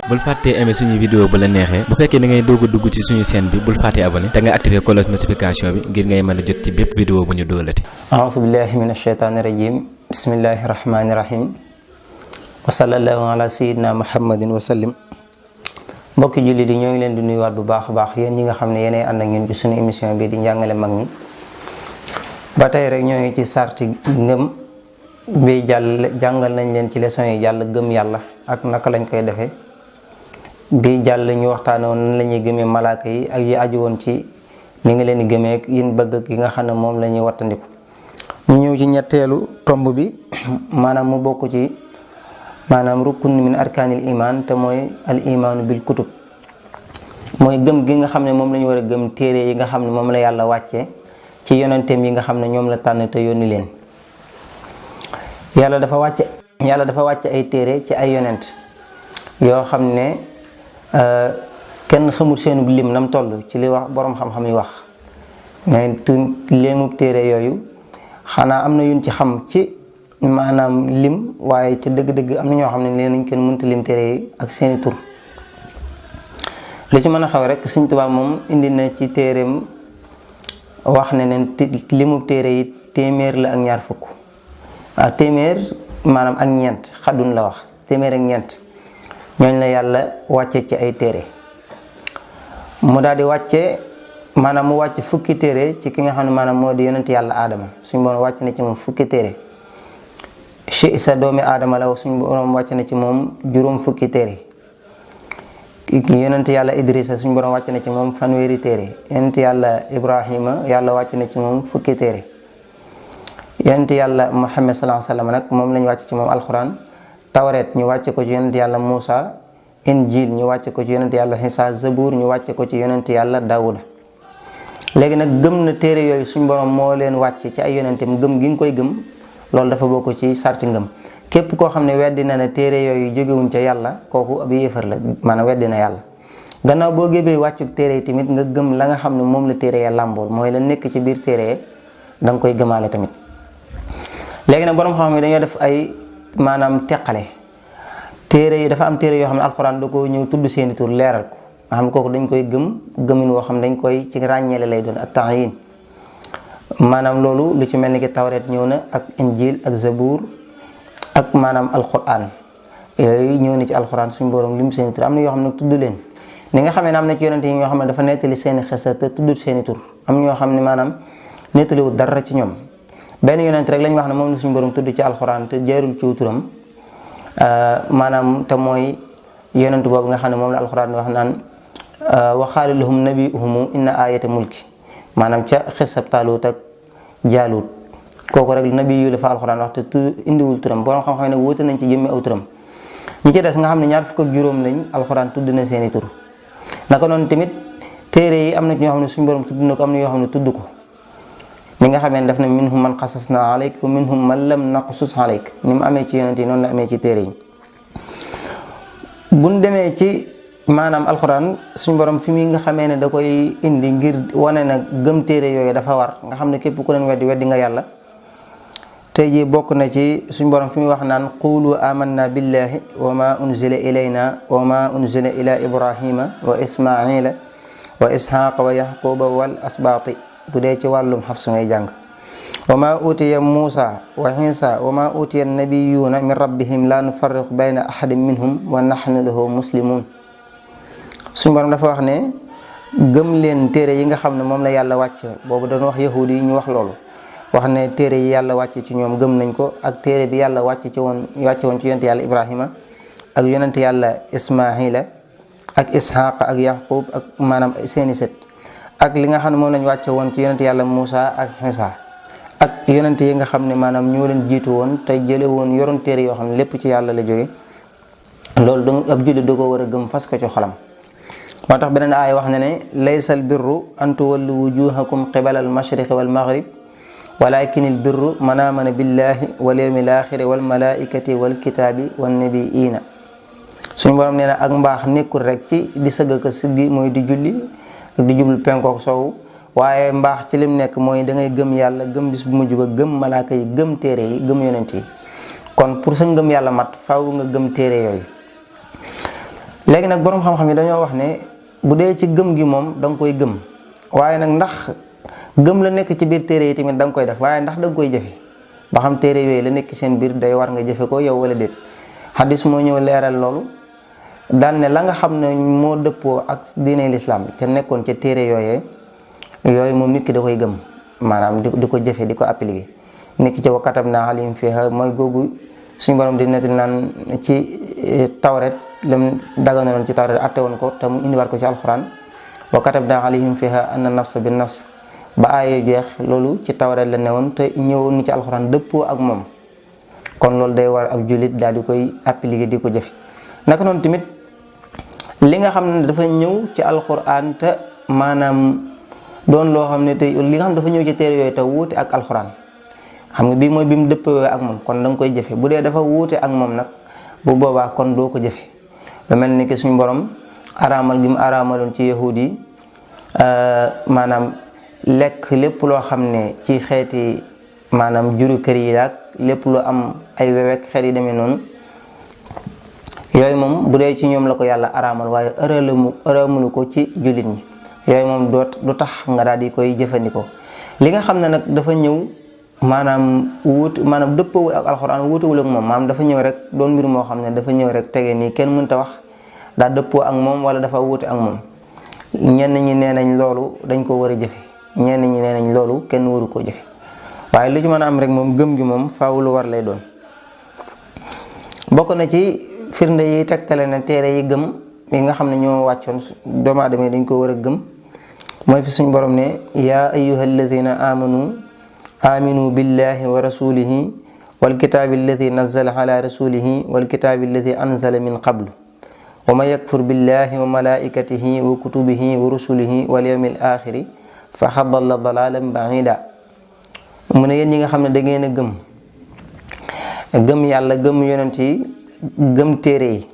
bul fàttee aimer suñu vidéo bu la neexee bu fekkee da ngay doog a dugg ci suñu chaîne bi bul fàttee abonné te nga activer cloche notification bi ngir ngay mën a jot ci bépp vidéo bu ñu doolati. a'uuzu billahi minash shaytaani rajim bismillahi rahmaani rahim wa sallallahu ala sayyidina muhammadin wa sallim. mbokki julli di ñoo ngi leen di nuyuwaat bu baax a baax yéen ñi nga xam ne yéenay ànd ak ñun ci suñu émission bi di njàngale mag ñi ba tey rek ñoo ngi ci sarti ngëm bi jàngal nañ leen ci leçon yi jàll gëm yàlla ak naka lañ koy defee bi jàll ñu waxtaane woon nan la ñuy gëmee malaaka yi ak yi aju woon ci ni nga leen di gëmee ak yin bëgg ak yi nga xam ne moom la ñuy wattandiku. ñu ñëw ci ñetteelu tomb bi maanaam mu bokk ci maanaam rukun min arkaanil iman te mooy al imaanu bil kutub mooy gëm gi nga xam ne moom la ñu war a gëm téere yi nga xam ne moom la yàlla wàccee ci yonenteem yi nga xam ne ñoom la tànn te yónni leen. yàlla dafa wàcce ay téere ci ay yonent yoo xam ne kenn xamul seenub lim nam toll ci li wax boroom xam-xam yi wax mais léemub téere yooyu xanaa am na yuñ ci xam ci maanaam lim waaye ci dëgg-dëgg am na ñoo xam ne nee nañ kenn mënta lim téere yi ak seeni tur. li ci mën a xaw rek Sëriñ Tuubaa moom indi na ci téereem wax ne neen limub téere yi téeméer la ak ñaar fukk. waaw téeméer maanaam ak ñeent xaddun la wax téeméer ak ñeent ñooñ la yàlla wàcce ci ay téere mu daal di wàcce maanaam mu wàcce fukki téere ci ki nga xam ne maanaam moo di yonent yàlla aadama suñ borom wàcc na ci moom fukki téere ci sa doomi aadama la suñ borom wàcc na ci moom juróom fukki téere yonent yàlla idrissa suñ borom wàcc na ci moom fanweeri téere yonent yàlla ibrahima yàlla wàcc na ci moom fukki téere yonent yàlla Muhammad sallallahu alayhi wa sallam nag moom lañu wàcce ci moom alxuraan tawreet ñu wàcce ko ci yonent yàlla Muusa injil ñu wàcce ko ci yonent yàlla Isa zabuur ñu wàcce ko ci yonent yàlla Daawuda. léegi nag gëm na téere yooyu suñ borom moo leen wàcce ci ay yonentam gëm gi nga koy gëm loolu dafa bokk ci sarti ngëm képp koo xam ne weddi na ne téere yooyu jógewuñ ca yàlla kooku ab yéefar la maanaam weddi na yàlla. gannaaw boo gébee wàccuk téere yi tamit nga gëm la nga xam ne moom la téere ya làmbool mooy la nekk ci biir téere da nga koy gëmaale tamit. léegi nag borom xam-xam yi dañoo def ay maanaam teqale téere yi dafa am téere yoo xam ne alxuraan da ko ñëw tudd seeni tur leeral ko nga xam ne kooku dañ koy gëmin woo xam dañ koy ci ràññeele lay doon ak ta'yin maanaam loolu lu ci mel ni ki tawreet ñëw na ak injil ak zabuur ak maanaam alxuraan yooyu ñëw na ci alxuraan suñu borom lim seeni tur am na yoo xam ne tudd leen ni nga xamee ne am na ci yonente yi ñoo xam ne dafa nettali seeni xisa te tuddut seeni tur am ñoo xam ne maanaam nettaliwul dara ci ñoom benn yonent rek lañ wax ne moom la suñu borom tudd ci alxuraan te jaarul ci turam maanaam te mooy yonent boobu nga xam ne moom la alxuraan wax naan wa qaala lahum nabiyuhum inna ayata mulki maanaam ca xisab Taalut ak Jaalut kooku rek nabi yu la fa alxuraan wax te indiwul turam borom xam-xam ne wóote nañ ci jëmmi aw turam ñi ci des nga xam ne ñaar fukk ak juróom lañ alxuraan tudd na seeni tur naka noonu tamit téere yi am na ci ñoo xam ne suñu borom tudd na ko am na yoo xam ne tudd ko. li nga xamee ne daf ne minhum man qasasna alayk wa minhum man lam naqsus alayk ni mu amee ci yonent yi noonu la amee ci téere yi buñ demee ci maanaam alxuraan suñu borom fi muy nga xamee ne da koy indi ngir wane na gëm téere yooyu dafa war nga xam ne képp ku leen weddi nga yàlla tey jii bokk na ci suñu borom fi muy wax naan qulu amanna billahi wa ma unzila ilayna wa ma unzila ila ibrahima wa ismaila wa ishaqa wa yaquba wal asbaati bu dee ci wàllum xafsu ngay jàng wa ma utiya Muusa wa Isa wa ma utiya nabiyuuna min rabbihim la nufarriqu bayna ahadin minhum wa nahnu lahu muslimun suñu borom dafa wax ne gëm leen téere yi nga xam ne moom la yàlla wàcce boobu dañu wax yahud yi ñu wax loolu wax ne téere yi yàlla wàcce ci ñoom gëm nañ ko ak téere bi yàlla wàcce woon ci yonent yàlla Ibrahima ak yonent yàlla Ismaila ak Ishaq ak Yaqub ak maanaam seeni sët ak li nga xam ne moom lañ wàcce woon ci yonent yàlla Muusa ak Isa ak yonent yi nga xam ne maanaam ñoo leen jiitu woon te jële woon yoroon téere yoo xam ne lépp ci yàlla la jóge loolu da ab jullit da ko war a gëm fas ko ci xolam moo tax beneen aay wax na ne laysal birru an tuwallu wujuhakum qibala al mashriqi wal maghrib walakin al birru man amana billahi wal yawmil axiri wal malaikati wal kitaabi wan nabiyina suñu borom nee na ak mbaax nekkul rek ci di sëgg ko siggi mooy di julli ak di jublu penkook soowu waaye mbaax ci lim nekk mooy da ngay gëm yàlla gëm bis bu mujj ba gëm malaaka yi gëm téere yi gëm yonent yi kon pour sa ngëm yàlla mat faaw nga gëm téere yooyu léegi nag boroom xam-xam yi dañoo wax ne bu dee ci gëm gi moom da nga koy gëm waaye nag ndax gëm la nekk ci biir téere yi tamit da nga koy def waaye ndax da nga koy jëfe ba xam téere yooyu la nekk seen biir day war nga jëfe ko yow wala déet. xadis moo ñëw leeral loolu daan ne la nga xam ne moo dëppoo ak diine lislaam ca nekkoon ca téere yooyu moom nit ki da koy gëm maanaam di ko jëfe di ko appliquer. nekk ci wa katabnaa alayhim fiihaa mooy googu suñu borom di nettali naan ci tawret lam daganoon ci tawret atte woon ko te mu indiwaat ko ci alxuraan wa katabnaa alayhim fiihaa anna nafsa bin nafs ba aayee jeex loolu ci tawret la newoon te ñëwoon ni ci alxuraan dëppoo ak moom kon loolu day war ab jullit daal di koy appliquer di ko jëfe. naka noonu tamit li nga xam ne dafa ñëw ci alxuraan te maanaam doon loo xam ne te li nga xam ne dafa ñëw ci téere yooyu te wuute ak alxuraan xam nga bii mooy bi mu dëppoo ak moom kon da nga koy jëfe bu dee dafa wuute ak moom nag bu boobaa kon doo ko jëfe. lu mel ni ki suñu borom araamal gi mu araamaloon ci yahuud yi maanaam lekk lépp loo xam ne ci xeeti maanaam juru kër yi laak lépp lu am ay wewek xeet yi demee noonu yooyu moom bu dee ci ñoom la ko yàlla araamal waaye ëraamulu ko ci jullit ñi yooyu moom du tax nga daal di koy jëfandikoo. li nga xam ne nag dafa ñëw maanaam dëppoo ak alxuraan wuutewul ak moom maanaam dafa ñëw rek doon mbir moo xam ne dafa ñëw rek tege nii kenn mënta wax daa dëppoo ak moom wala dafa wuute ak moom ñenn ñi nee nañ loolu dañ ko war a jëfe ñenn ñi nee nañ loolu kenn waru koo jëfe waaye lu ci mën a am rek moom gëm gi moom faaw lu war lay doon. bokk na ci firnde yi tegtale ne téere yi gëm yi nga xam ne ñoo wàccoon doomu aadama yi dañ ko war a gëm mooy fi suñ borom ne yaa ayyuhal ladina aminu billahi wa rasulihi wal kitaabi alladi nazzala ala rasulihi wal kitaabi alladi anzala min qablu wa man yakfur billahi wa malaikatihi wa kutubihi wa rusulihi wal yawmil axiri faqad dalla dalalan baida. mu ne yéen ñi nga xam ne da ngeen a gëm yàlla gëm yonent yi gëm téere yi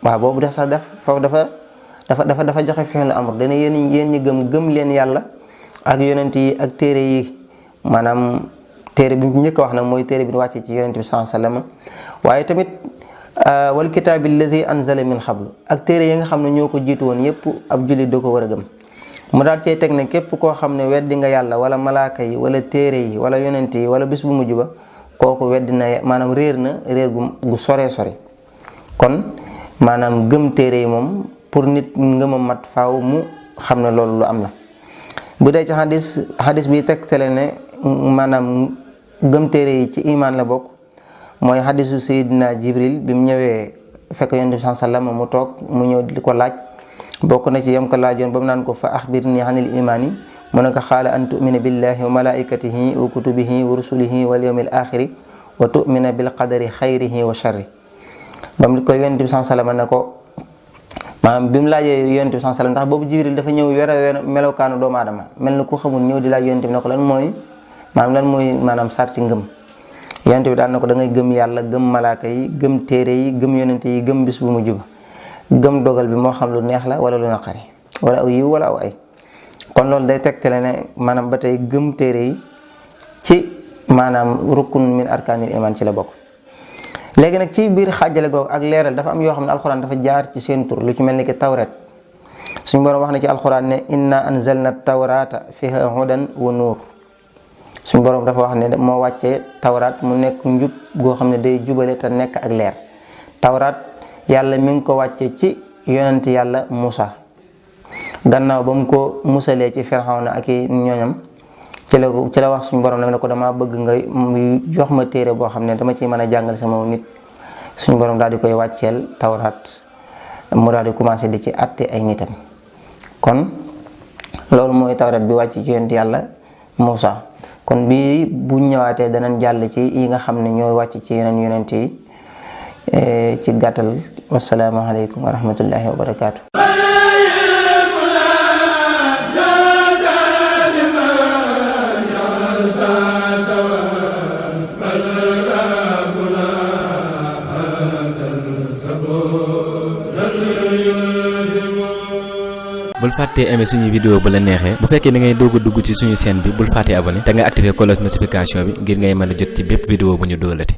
waaw boobu def sax foofu dafa joxe fi'lu amr dana yéen ñi gëm leen yàlla ak yonent yi ak téere yi maanaam téere bi njëkk a wax nag mooy téere bi wàcce ci yonent bi sallallahu alayhi wasallam waaye tamit wal kitaabi alladi anzala min qablu ak téere yi nga xam ne ñoo ko jiitu woon yépp ab jullit da ko war a gëm. mu daal cay teg ne képp koo xam ne weddi nga yàlla wala malaaka yi wala téere yi wala yonent yi wala bis bu mujj ba kooku weddi na maanaam réer gu sore kon maanaam gëm téere yi moom pour nit ngëmam mat faaw mu xam ne loolu lu am la. bu dee ci xadis bi tegtale ne maanaam gëm téere yi ci imaan la bokk mooy xadisu Seydina Jibril bi mu ñëwee fekk yonent bi sallallahu alayhi wasallam mu toog mu ñëw di ko laaj. bokk na ci yam ko laajoon ba mu naan ko fa axbirni anil imaani mu ne ko xaala an tumina billahi wa malaikatihi wa kutubihi wa rusulihi wal yawmil axiri wa tumina bil qadari xayrihi wa sharri. ba mu ko yonent bi sallallahu alayhi wasallam ne ko maanaam bi mu laajee yonent bi sallallahu alayhi wasallam ndax boobu Jibril dafa ñëw yore melokaanu doomu aadama mel ni ku xamul ñëw di laaj yonent bi ne ko lan mooy maanaam sarti ngëm. yonent bi daal na ko da ngay gëm yàlla gëm malaaka yi gëm téere yi gëm yonent yi gëm bis bu mujj ba gëm dogal bi moo xam lu neex la wala lu naqari wala aw yiw wala aw ay. kon loolu day tegtale ne maanaam ba tey gëm téere yi ci maanaam rukun min arkaanil iman ci la bokk. léegi nag ci biir xaajale googu ak leeral dafa am yoo xam ne alxuraan dafa jaar ci seen tur lu ci mel ni ki tawret suñu borom wax na ci alxuraan ne inna anzalna tawrata fiha hudan wa nuur. suñu borom dafa wax ne moo wàccee tawraat mu nekk njub goo xam ne day jubale te nekk ak leer. tawraat yàlla mi ngi ko wàcce ci yonent yàlla Musa gannaaw ba mu ko musalee ci Firawna ak i ñooñam ci la wax suñu borom ne ko dama bëgg nga jox ma téere boo xam ne dama ciy mën a jàngal sama nit. suñu borom daal di koy wàcceel tawraat mu daal di commencé di ci àtte ay nitam kon loolu mooy tawraat bi wàcc ci yonent yàlla Musa. kon bii bu ñëwaatee danañ jàll ci yi nga xam ne ñooy wàcc ci yeneen yonent yi ci gàttal. wassalaamu aleykum wa rahmatullahi wa barakaatu. bul fàttee aimer suñu vidéo bu la neexee bu fekkee da ngay doog a dugg ci suñu chaîne bi bul fàttee abonné te nga activer cloche notification bi ngir ngay mën a jot ci bépp vidéo bu ñu doolati.